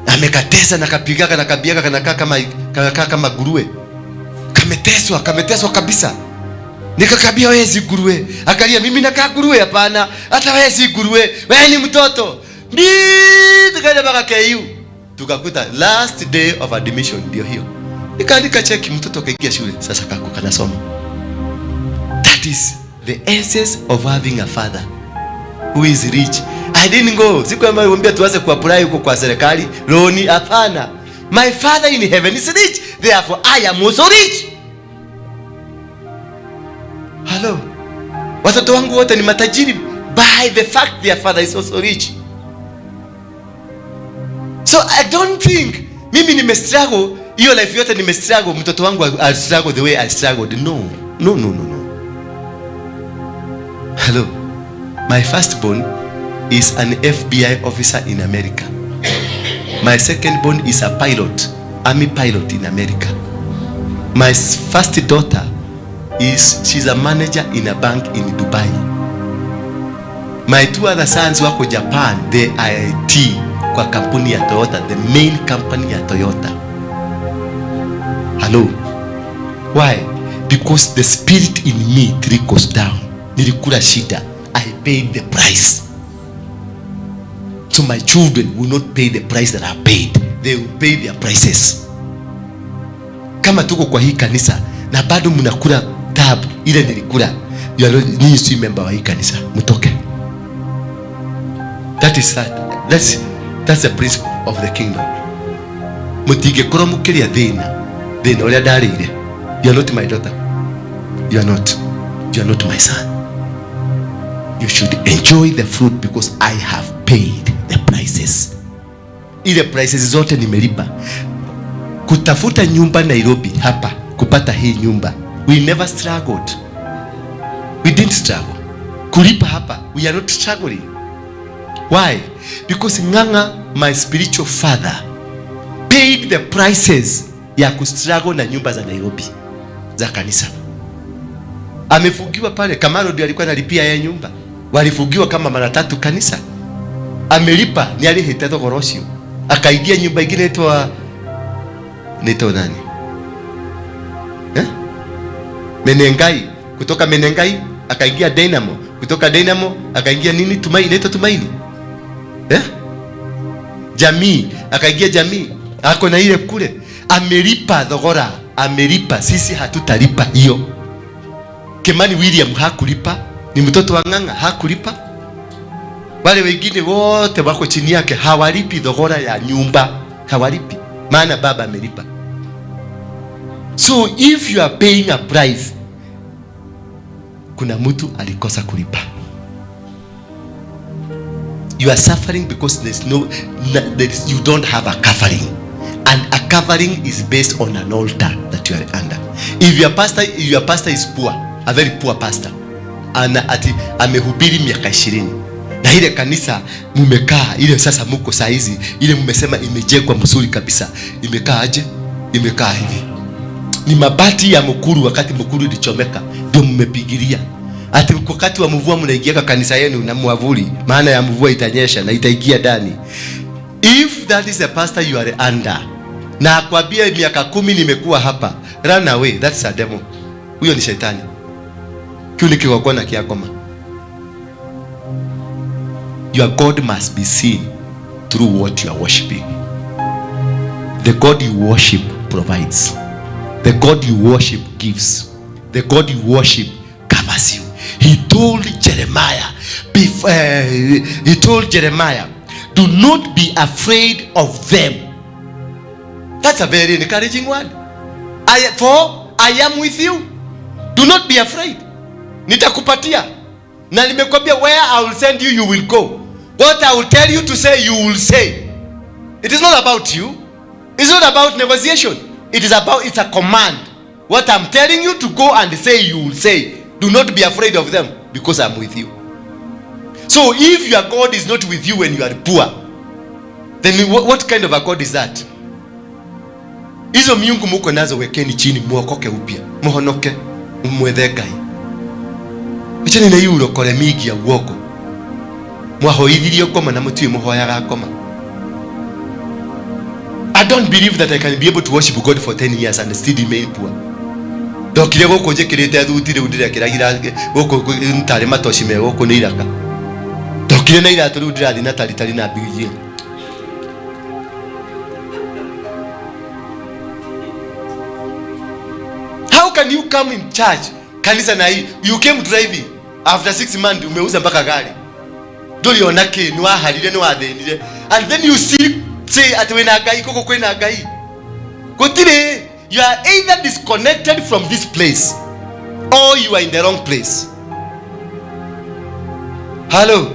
Amekatesa na kapigaga na kabiaga kanakaa kama nguruwe. Kameteswa, kameteswa kabisa. Nikakambia wewe si nguruwe. Akalia, mimi nakaa nguruwe? Hapana, hata wewe si nguruwe, wewe ni mtoto. Ndi tukaenda mpaka KU, tukakuta last day of admission ndio hiyo. Nikaandika cheki, mtoto akaingia shule, sasa kako kanasoma. That is the essence of having a father who is rich. I didn't go. Sikuambia tuanze kuapply huko kwa serikali loan, hapana. My father in heaven is rich, therefore I am also rich. Hello. Watoto wangu wote ni matajiri by the fact their father is also rich. So I don't think mimi nimestruggle hiyo life yote nimestruggle, mtoto wangu I struggle the way I struggled. No. No, no, no, no. Hello. My firstborn is an FBI officer in America. My secondborn is a pilot, army pilot in America. My first daughter is she's a manager in a bank in Dubai. My two other sons wako Japan, they are IT kwa kampuni ya Toyota, the main company ya Toyota. Hello. Why? Because the spirit in me trickles down. Nilikula shida. I paid the price. So my children will not pay the price that I paid. They will pay their prices. Kama tuko kwa hii kanisa na bado mnakula tabu ile nilikula, you are not, ninyi si member wa hii kanisa, mtoke. That is that. That's the principle of the kingdom. Mutingĩkorwo mũkĩrĩa thĩna thĩna ũrĩa ndarĩire. You are not my daughter. You are not. You are not my son. You should enjoy the fruit because I have paid the prices. Ile prices zote nimelipa. Kutafuta nyumba Nairobi hapa, kupata hii nyumba, we never struggled. We didn't struggle. Kulipa hapa, we are not struggling. Why? Because Ng'ang'a, my spiritual father, paid the prices ya kustruggle na nyumba za Nairobi za kanisa. Amefungiwa pale, Kamaro ndio alikuwa analipia yeye nyumba. Walifungiwa kama mara tatu kanisa. Amelipa, ni alihite thogora ũcio. Akaingia nyumba ingine inaitwa nani? Eh? Menengai. Kutoka Menengai akaingia Dynamo. Kutoka Dynamo akaingia nini? Tumaini, inaitwa Tumaini. Eh? Jamii, akaingia Jamii. Ako na ile kule. Amelipa thogora, amelipa. Sisi hatutalipa hiyo. Kimani William hakulipa, ni mtoto wa Ng'ang'a hakulipa. Wale wengine wote wako chini yake hawalipi thogora ya nyumba, hawalipi, maana baba amelipa. So if you are paying a price, kuna mtu alikosa kulipa. You are suffering because there's no, there is, you don't have a covering. And a covering is based on an altar that you are under. If your pastor is poor, a very poor pastor, ana ati amehubiri miaka 20 na ile kanisa mumekaa ile sasa muko saa hizi ile mmesema imejengwa mzuri kabisa, imekaa aje? Imekaa hivi, ni mabati ya Mukuru. Wakati Mukuru ilichomeka ndio mmepigilia. Ati wakati wa mvua mnaingia kanisa yenu na mwavuli, maana ya mvua itanyesha na itaingia ndani. If that is the pastor you are under, na akwambia miaka 10 nimekuwa hapa, run away, that's a devil. Huyo ni shetani. Kiu ni kigongona kia ngoma. Your God must be seen through what you are worshiping. The God you worship provides. The God you worship gives. The God you worship covers you. He told Jeremiah, he told Jeremiah, "Do not be afraid of them." That's a very encouraging word. For I am with you. Do not be afraid. Nitakupatia. Na nimekwambia, where I will send you, you will go. What I will tell you to say, you will say. It is not about you. It's not about negotiation. It's a command. What I'm telling you to go and say, you will say. Do not be afraid of them because I'm with you. So if your God is not with you when you are poor, then what kind of a God is that? Hizo miungu muko nazo wekeni chini, muokoke upya, muhonoke, mwethe Ngai. Achani na hiyo urokore mingi ya uongo. Mwahoithirio ngoma na mutiĩ mũhoyaga ngoma. I don't believe that I can be able to worship God for 10 years and still remain poor. Ndokire gũkũ njĩkĩrĩte thuti, rĩu ndĩrekĩra gũkũ tarĩ matoci me gũkũ nĩ iraka. Ndokire na iratũ, rĩu ndĩrathiĩ na taritari na mbigie. How can you come in church kanisa na hii you came driving after 6 months, umeuza mpaka gari, ndũrĩ ona kĩ, nĩ waharire, nĩ wathĩnire, and then you still say atĩ wĩna Ngai gũkũ? Kwĩna Ngai gũtirĩ. You are either disconnected from this place or you are in the wrong place. Hello?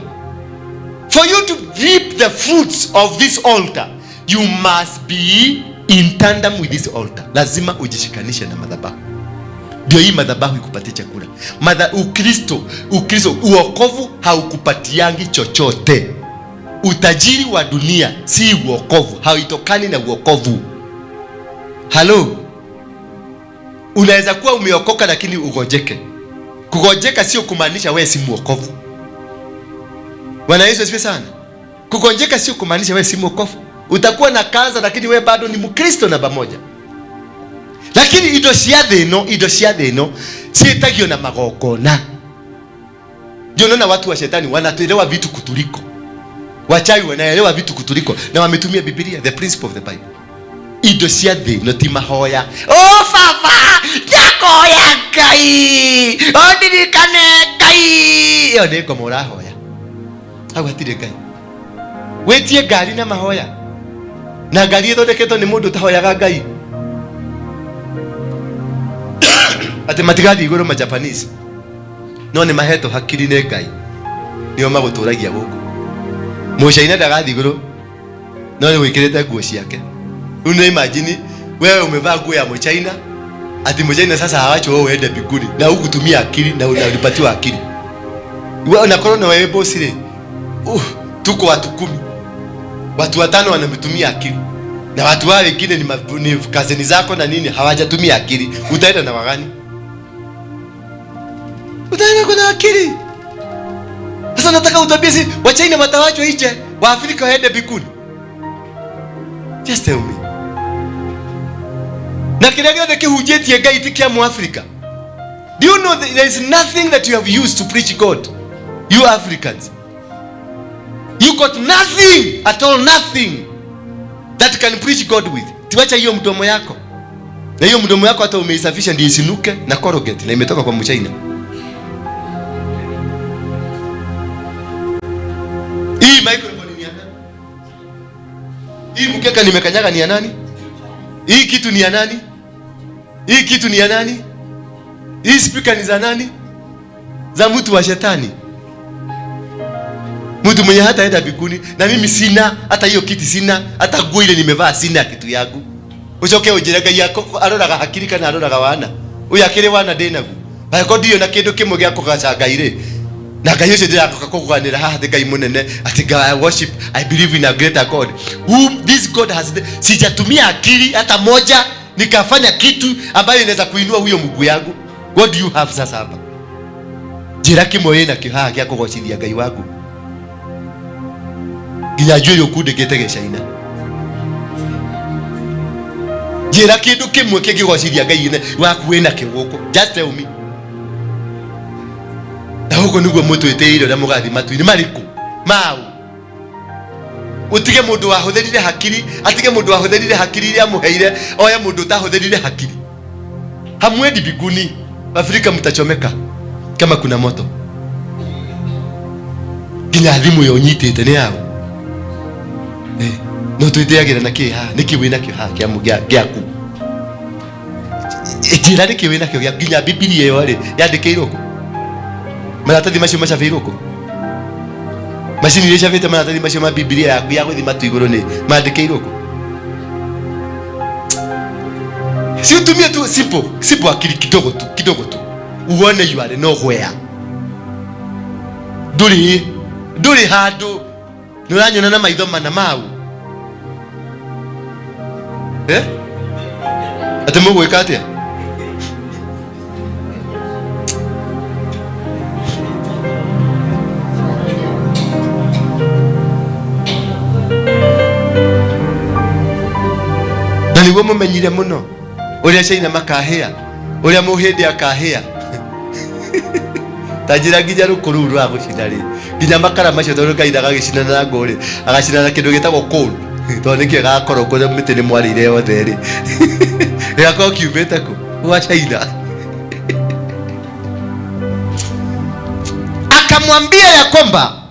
For you to reap the fruits of this altar, you must be in tandem with this altar. Lazima ujishikanishe na madhabahu ndio hii madhabahu ikupatie chakula. Ukristo, uokovu haukupatiangi chochote. Utajiri wa dunia si uokovu, haitokani na uokovu. Halo, unaweza kuwa umeokoka lakini ugonjeke. Kugonjeka sio kumaanisha wewe si muokovu. Bwana Yesu asifiwe sana. Kugonjeka sio kumaanisha wewe si mwokovu. Utakuwa na kansa lakini wewe bado ni Mkristo namba moja. Lakini indo cia thĩ ĩno, indo cia thĩ ĩno ciĩtagio na magongona. Ndio unaona watu wa shetani wanatuelewa vitu kutuliko, wachawi wanaelewa vitu kutuliko, na wametumia Biblia, the principle of the Bible. Indo cia thĩ ĩno ti mahoya. O baba, ndakoya Ngai ondirikane Ngai, ĩyo nĩ ngoma ũrahoya hau, hatirĩ Ngai. Wĩtie ngari na mahoya, na ngari ĩthondeketwo nĩ mũndũ ũtahoyaga Ngai, atĩ matigathiĩ igũrũ ma Japanese, no nĩ mahetwo hakiri nĩ Ngai, nĩo magũtũragia gũkũ. Mũcaina ndagathiĩ igũrũ, no nĩ wĩkĩrĩte nguo ciake. Rĩu nĩ imagine wewe umevaa nguo ya Mchina, ati Mchina sasa hawacho wewe uende mbinguni na hukutumia akili na unalipatiwa akili. Wewe unakorwo na wewe bosi rĩ, tuko watu 10, watu watano wanametumia akili na watu wale wengine ni kazini zako na nini hawajatumia akili. Utaenda na wagani? Utaenda kuna akili? Sasa nataka utambie, si Wachina watawachwa nje, Waafrika waende mbinguni? Just tell me. Na kĩrĩa gĩothe kĩhunjĩtie Ngai ti kĩa Mũafrika. Do you know that there is nothing that you have used to preach God? You Africans, you got nothing at all, nothing that can preach God with. Tiwacha hiyo mdomo yako, na hiyo mdomo yako hata umeisafisha ndio isinuke na Colgate na imetoka kwa Mchina. Hii microphone ni ya nani? Hii mkeka nimekanyaga ni ya nani? Hii kitu ni ya nani? Hii kitu ni ya nani? Hii speaker ni za nani? Za mtu wa shetani, mtu mwenye hata enda mbinguni. Na mimi sina hata hiyo kiti, sina hata nguo ile nimevaa, sina kitu yangu. Ucoke unjire Ngai aroraga hakiri kana aroraga wana? Uyu akiri wana ndinagu angĩkorwo ndirĩ na kĩndũ kĩmwe gĩa kũgaca Ngai rĩ, na Ngai ũcio ndĩrakoka kũganĩra haha atĩ Ngai mũnene, ati I worship, I believe in a greater God whom this God has, sijatumia akili hata moja nikafanya kitu ambayo inaweza kuinua huyo Mungu yangu. What do you have sasa hapa? Njĩra kĩmwe wĩna kĩo haha gĩa kũgocithia Ngai waku nginya njuĩrĩ ũkundĩkĩte gĩcaina. Njĩra kĩndũ kĩmwe kĩngĩgocithia Ngai waku wĩna kĩo gũkũ. Just tell me. Na gũkũ nĩguo mũtwĩtĩire ũrĩa mũgathi matu-inĩ marĩkũ mau. Ũtige mũndũ wahũthĩrire hakiri, atige mũndũ wahũthĩrire hakiri iria amũheire, oye mũndũ ũtahũthĩrire hakiri. Hamwendi mbinguni. Afrika mtachomeka kama kuna moto. Nginya thimũ ĩyo ũnyitĩte nĩ yao. No twĩtĩagĩra na kĩ haha? Nĩkĩ wĩ nakĩo haha gĩaku? Njĩra nĩkĩ wĩ nakĩo gĩa nginya Bibilia ĩyo rĩ, yandĩkĩirwo kũ? Maratathi macio macabĩirwo kũ? Macini iria icabĩte maratathi macio ma Bibilia yaku ya gũthiĩ matu igũrũ nĩ mandĩkĩirwo kũ? Si utumie tu simple simple akili kidogo tu, kidogo tu, uone you are nowhere. Ndũrĩ handũ. Nĩ ũranyona na maitho mana mau, eh? Atĩ mũgwĩka atĩa? Na nĩguo mũmenyire mũno ũrĩa China makahĩa. Ũrĩa mũhĩndĩ akahĩa. Ta njĩra nginya rũkũ rũu rwa gũcina rĩ, nginya makara macio tondũ Ngai ndagagĩcina na ngũ rĩ, agacina na kĩndũ gĩtagwo coal. Tondũ nĩkĩo gagakorwo kũrĩa mĩtĩ nĩ mwarĩire yothe rĩ. Gĩgakorwo kiumĩte kũ? Gwa China. Akamwambia ya kwamba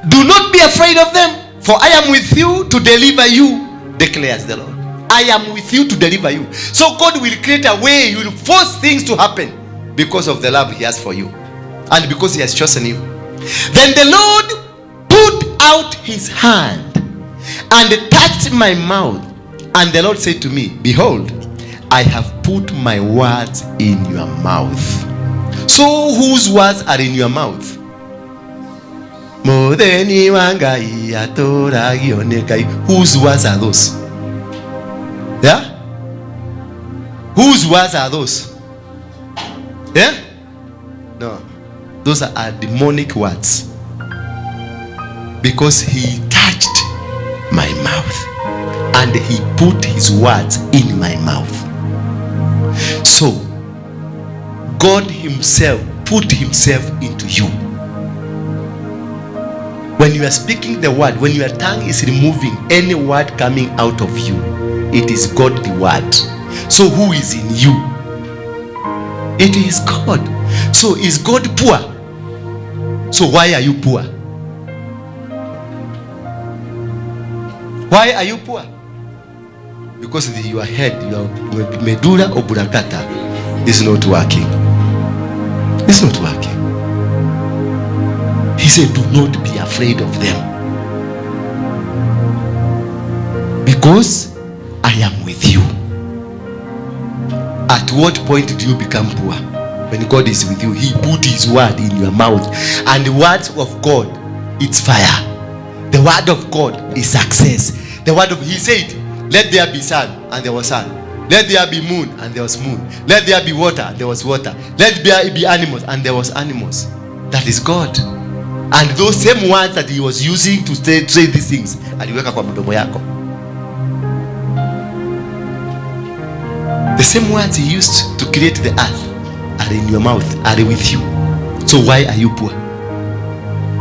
do not be afraid of them, for I am with you to deliver you, declares the Lord. I am with you to deliver you. So God will create a way, He will force things to happen because of the love He has for you and because He has chosen you. Then the Lord put out His hand and touched my mouth, and the Lord said to me, behold, I have put my words in your mouth. So whose words are in your mouth? Mũtheni wa Ngai atũragio nĩ Ngai. Whose words are those? Yeah? Whose words are those? Yeah? No. Those are demonic words. Because he touched my mouth and he put his words in my mouth. So God himself put himself into you. When you are speaking the word, when your tongue is removing any word coming out of you, it is God the word. So who is in you? It is God. So is God poor? So why are you poor? Why are you poor? Because your head, your medulla oblongata is not working. It's not working. He said, do not be afraid of them, because I am with you. At what point do you become poor? When God is with you. He put his word in your mouth. And the words of God, it's fire. The word of God is success. The word of, he said, let there be sun, and there was sun. Let there be moon, and there was moon. Let there be water, and there was water. Let there be animals, and there was animals. That is God. And those same words that he was using to say these things, aliweka kwa mdomo yako. The same words he used to create the earth are in your mouth, are with you. So why are you poor?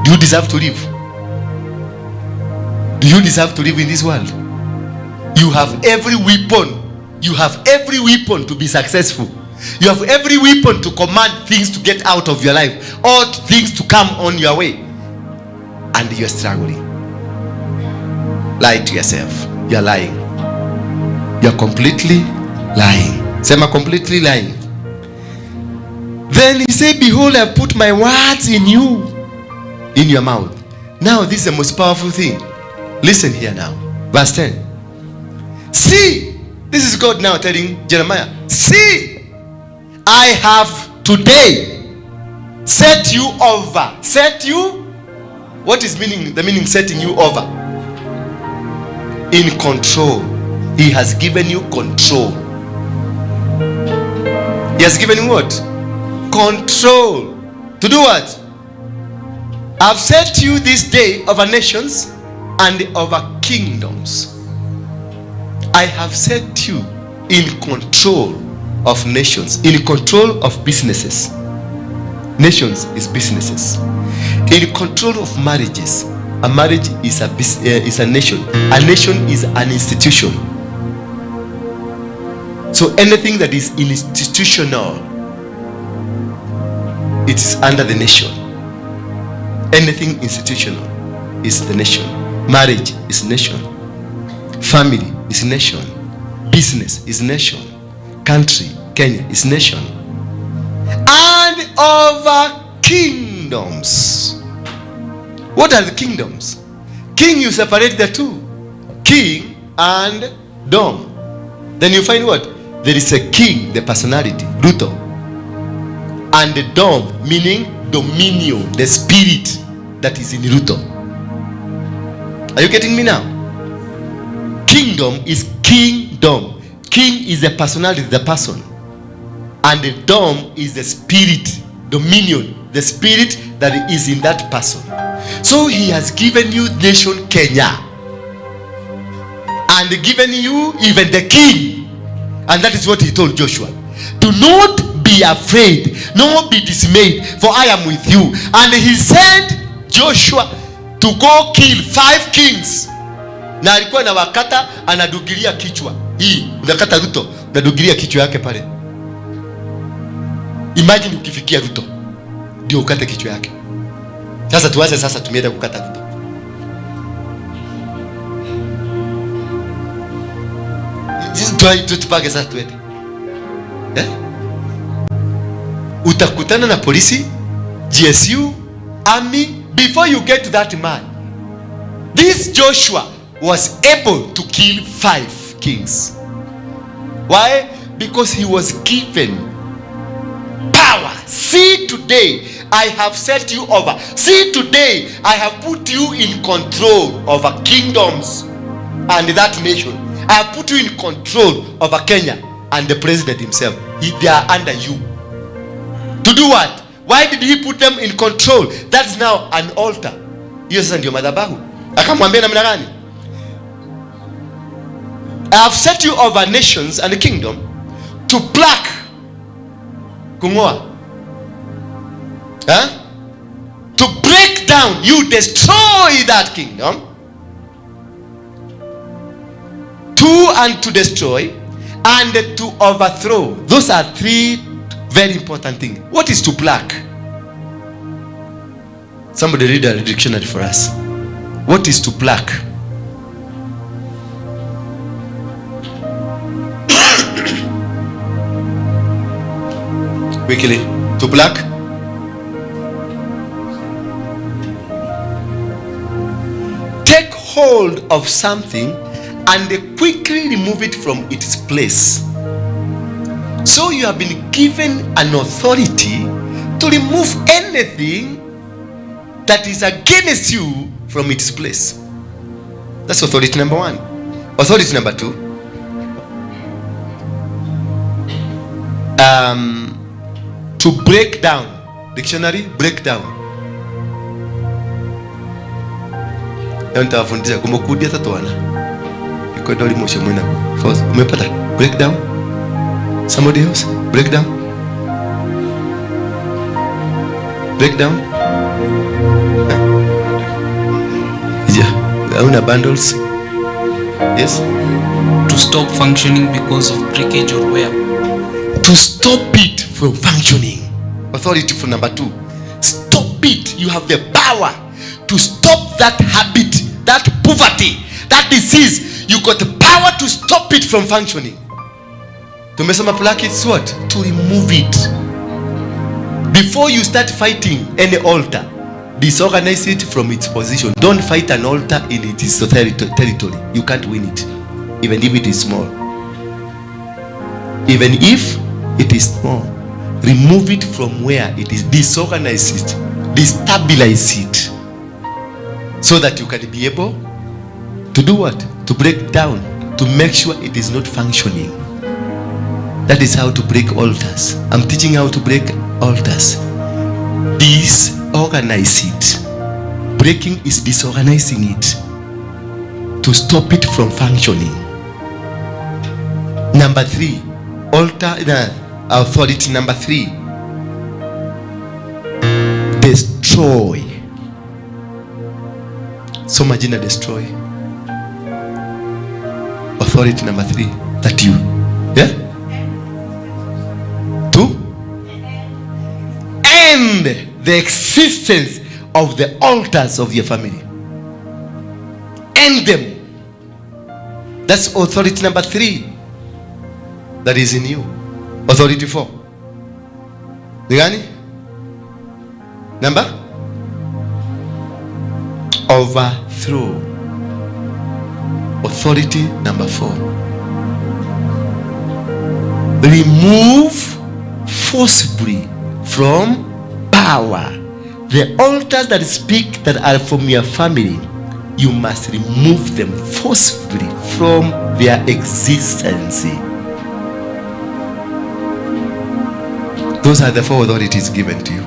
Do you deserve to live? Do you deserve to live in this world? You have every weapon. You have every weapon to be successful. You have every weapon to command things to get out of your life, or things to come on your way. And you're struggling. Lie to yourself. You're lying. You're completely lying. Sema completely lying. Then he said, behold, I have put my words in you, in your mouth. Now this is the most powerful thing. Listen here now. Verse 10. See, this is God now telling Jeremiah, see, I have today set you over. Set you? What is meaning? The meaning setting you over? In control. He has given you control. He has given you what? Control. To do what? I've set you this day over nations and over kingdoms. I have set you in control of nations, in control of businesses. Nations is businesses. In control of marriages. A marriage is a nation. A nation is an institution. So anything that is institutional, it is under the nation. Anything institutional is the nation. Marriage is nation. Family is nation. Business is nation. Country, Kenya, is nation. And over kingdoms. What are the kingdoms? King, you separate the two. King and dom. Then you find what? There is a king, the personality, Ruto. And the dom, meaning dominion, the spirit that is in Ruto. Are you getting me now? Kingdom is kingdom. King is the personality, the person. And the dom is the spirit, dominion, the spirit that is in that person. So he has given you nation Kenya. And given you even the king. And that is what he told Joshua. Do not be afraid, nor be dismayed, for I am with you. And he sent Joshua to go kill 5 kings. Na alikuwa na wakata anadugilia kichwa. Hii, unakata Ruto, unadugilia kichwa yake pale. Imagine ukifikia Ruto, ndio ukate kichwa yake. Sasa tuanze sasa tumeenda kukata Ruto. Tupange sasa tuende. Eh? Utakutana na polisi, GSU, army, before you get to that man. This Joshua was able to kill 5 kings. Why? Because he was given power. See today, I have set you over. See today, I have put you in control over kingdoms and that nation. I have put you in control over Kenya and the president himself. They are under you. To do what? Why did he put them in control? That's now an altar. Hiyo sasa ndio madhabahu. Akamwambia namna gani? I have set you over nations and the kingdom to pluck, kungoa, huh? To break down, you destroy that kingdom, to and to destroy and to overthrow. Those are 3 very important things. What is to pluck? Somebody read a dictionary for us. What is to pluck? Quickly, to pluck. Take hold of something and quickly remove it from its place. So you have been given an authority to remove anything that is against you from its place. That's authority number 1. Authority number 2. To break down. Dictionary, break down. Leo nitawafundisha kumukudia tatu wana. Iko ndio limosho mwena. First, umepata break down? Somebody else? Break down? Break down? Yeah. Hauna bundles? Yes? To stop functioning because of breakage or wear. To stop it from functioning. Authority for number 2. Stop it. You have the power to stop that habit, that poverty, that disease. You got the power to stop it from functioning. Tumesema pluck it's what? To remove it. Before you start fighting any altar, disorganize it from its position. Don't fight an altar in its territory. You can't win it, even if it is small. Even if it is small, remove it from where it is. Disorganize it, destabilize it, so that you can be able to do what? To break down, to make sure it is not functioning. That is how to break altars. I'm teaching how to break altars. Disorganize it. Breaking is disorganizing it to stop it from functioning. Number 3, altar, authority number 3, destroy. So majina destroy. Authority number 3, that you, yeah? To end the existence of the altars of your family. End them. That's authority number 3 that is in you. Authority 4. Ni gani? Number? Overthrow. Authority number 4. Remove forcibly from power the altars that speak that are from your family. You must remove them forcibly from their existence. Those are the 4 authorities given to you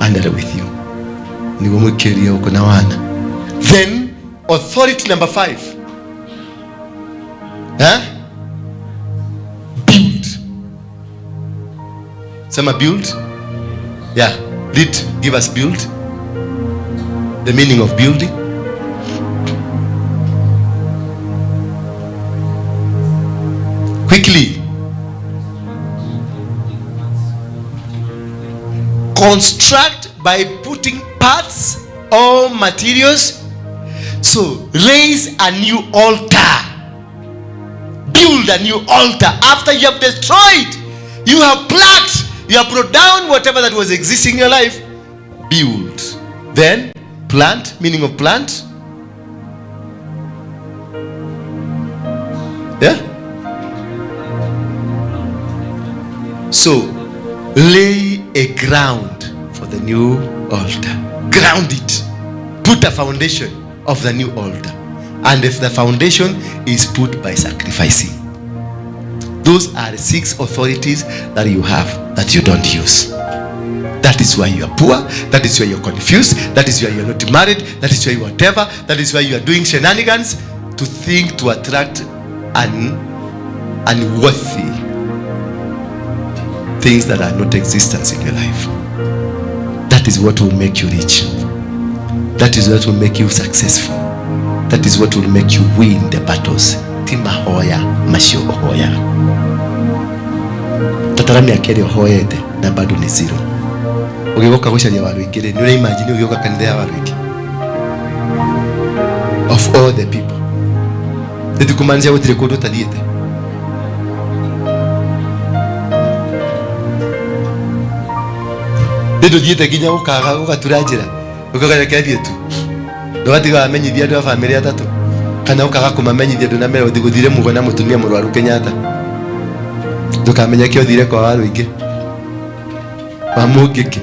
and are with you. Then authority number 5. Huh? Sema build. Yeah, lead, give us build. The meaning of building. Quickly. Construct by putting parts or materials. So raise a new altar. Build a new altar. After you have destroyed, you have plucked, you have brought down whatever that was existing in your life. Build. Then plant, meaning of plant. Yeah? So lay a ground for the new altar. Ground it. Put a foundation of the new altar. And if the foundation is put by sacrificing. Those are 6 authorities that you have that you don't use. That is why you are poor. That is why you are confused. That is why you are not married. That is why you are whatever. That is why you are doing shenanigans to think to attract unworthy things that are not existence in your life. That is what will make you rich. That is what will make you successful. That is what will make you win the battles. Timahoya macio ohoya. Tatarami akeri ohoyete na bado ni zero. Ugigoka gucaria waru ingĩ rĩ, nĩ ũra imagine ũgĩũka kanitha ya waru ingĩ? Of all the people. Nĩ kumaanisha gũtirĩ kũndũ ũtathiĩte. Nĩ ndũthiĩte nginya ũkaga ũgatura njĩra ũkaga reke thiĩ tu. Ndũgatiga wamenyithia andũ a bamĩrĩ atatũ kana ũkaga kũmamenyithia ndũnamera ũthiĩ gũthire mugo na mũtumia mũrwaru Kenyatta. Ndũkamenye kĩ ũthire kwa waru ingĩ. Wa mũngĩkĩ.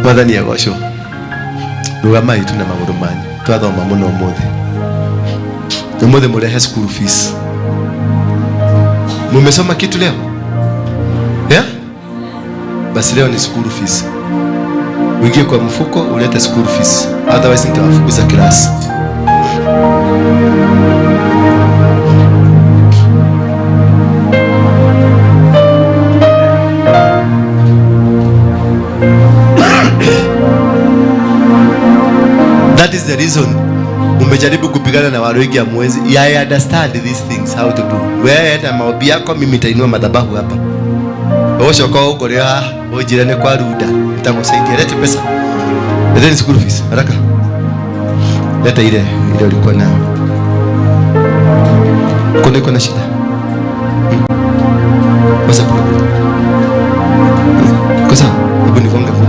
Mwathani agocwo. Rũgamai tu na magũrũ manyu. Twathoma mũno ũmũthĩ. Ũmũthĩ mũrehe school fees. Mumesoma kitu leo? Yeah? Basi leo ni school fees. Uingie kwa mfuko ulete school fees. Otherwise nitawafukuza class. That is the reason umejaribu kupigana na watu wengi hamwezi. Yeah, I understand these things how to do. Wewe enda maombi yako, mimi nitainua madhabahu hapa. Wewe ucoka ũkore haha, ũnjĩre nĩ kwa Ruda, nitakusaidia. Lete pesa. Leteni school fees haraka. Leta ile ile ulikuwa nayo. Kuna iko na shida. What's up? Kosa, hebu nigonge kwa.